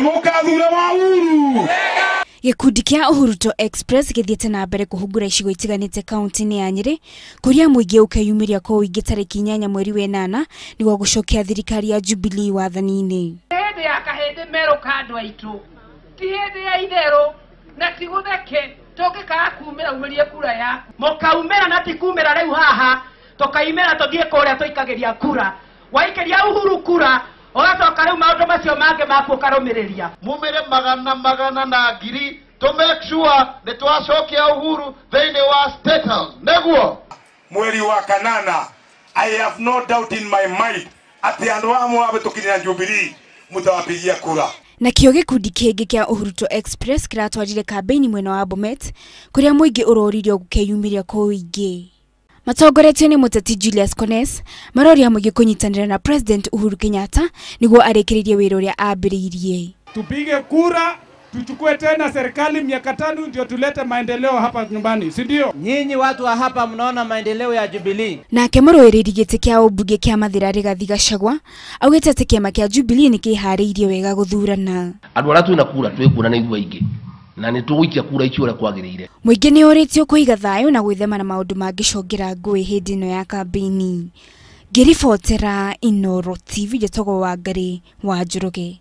Mukathura wa Uhuru. Gĩkundi kĩa Uhuruto Express gĩthiĩte na mbere kũhungura icigo itiganĩte kaunti-inĩ ya Nyĩrĩ kũrĩa mũingĩ ũkeyumĩria kwa ũingĩ tarĩki 8 mweri wa 8 nĩguo gũcokia thirikari ya Jubilee wathani-inĩ. Hĩndĩ ya kahĩndĩ merũka andũ aitũ, ti hĩndĩ ya itherũ na ti gũtheke, tũngĩkaga kumĩra umĩrie kura yaku. Mũkaumĩra na ti kumĩra rĩu haha, tũkaimĩra tũthiĩ kũrĩa tũikagĩria kura. Waikĩria Uhuru kura, ũgacoka rĩu maũndũ macio mangĩ maku ũkarũmĩrĩria. Mumĩre magana magana na ngiri to make sure nĩ twacokia Uhuru thĩinĩ wa State House. Nĩguo mweri wa kanana, I have no doubt in my mind atĩ andũ amwe abĩtũkire na Jubilee mutawapigia kura. Nakĩo gĩkundi kĩngĩ kĩa Uhuruto Express kĩratwarire kambĩini mwena wa Bomet kũrĩa mũingĩ ũroririo gũkeyumĩria kwa ũingĩ. Matongoretio nĩ mũteti Julius Kones maroria mũingĩ kũnyitanĩra na President Uhuru Kenyatta nĩguo arĩkĩrĩrie wĩra ũrĩa ambĩrĩirie. Tupige kura tuchukue tena serikali miaka 5 ndio tulete maendeleo hapa nyumbani, si ndio? Nyinyi watu wa hapa mnaona maendeleo ya Jubilee. Nake mũrũĩrĩri gĩtĩ kĩa ũmbunge kĩa Mathira Rigathi Gachagua augĩte atĩ kĩama kĩa Jubilee nĩ kĩharĩirie wega gũthurana. Andũ arĩa twĩna kura twĩkuona nĩ ithuĩ aingĩ na nĩ tũgũikia kura icio ũrĩa kwagĩrĩire. Mũingĩ nĩ ũrĩtio kũiga thayũ na gwĩthema na maũndũ mangĩcũngĩra ngũĩ hĩndĩ ĩno ya kambĩini. Ngĩribotera Inooro TV, njĩtagwo Wangari wa Njoroge.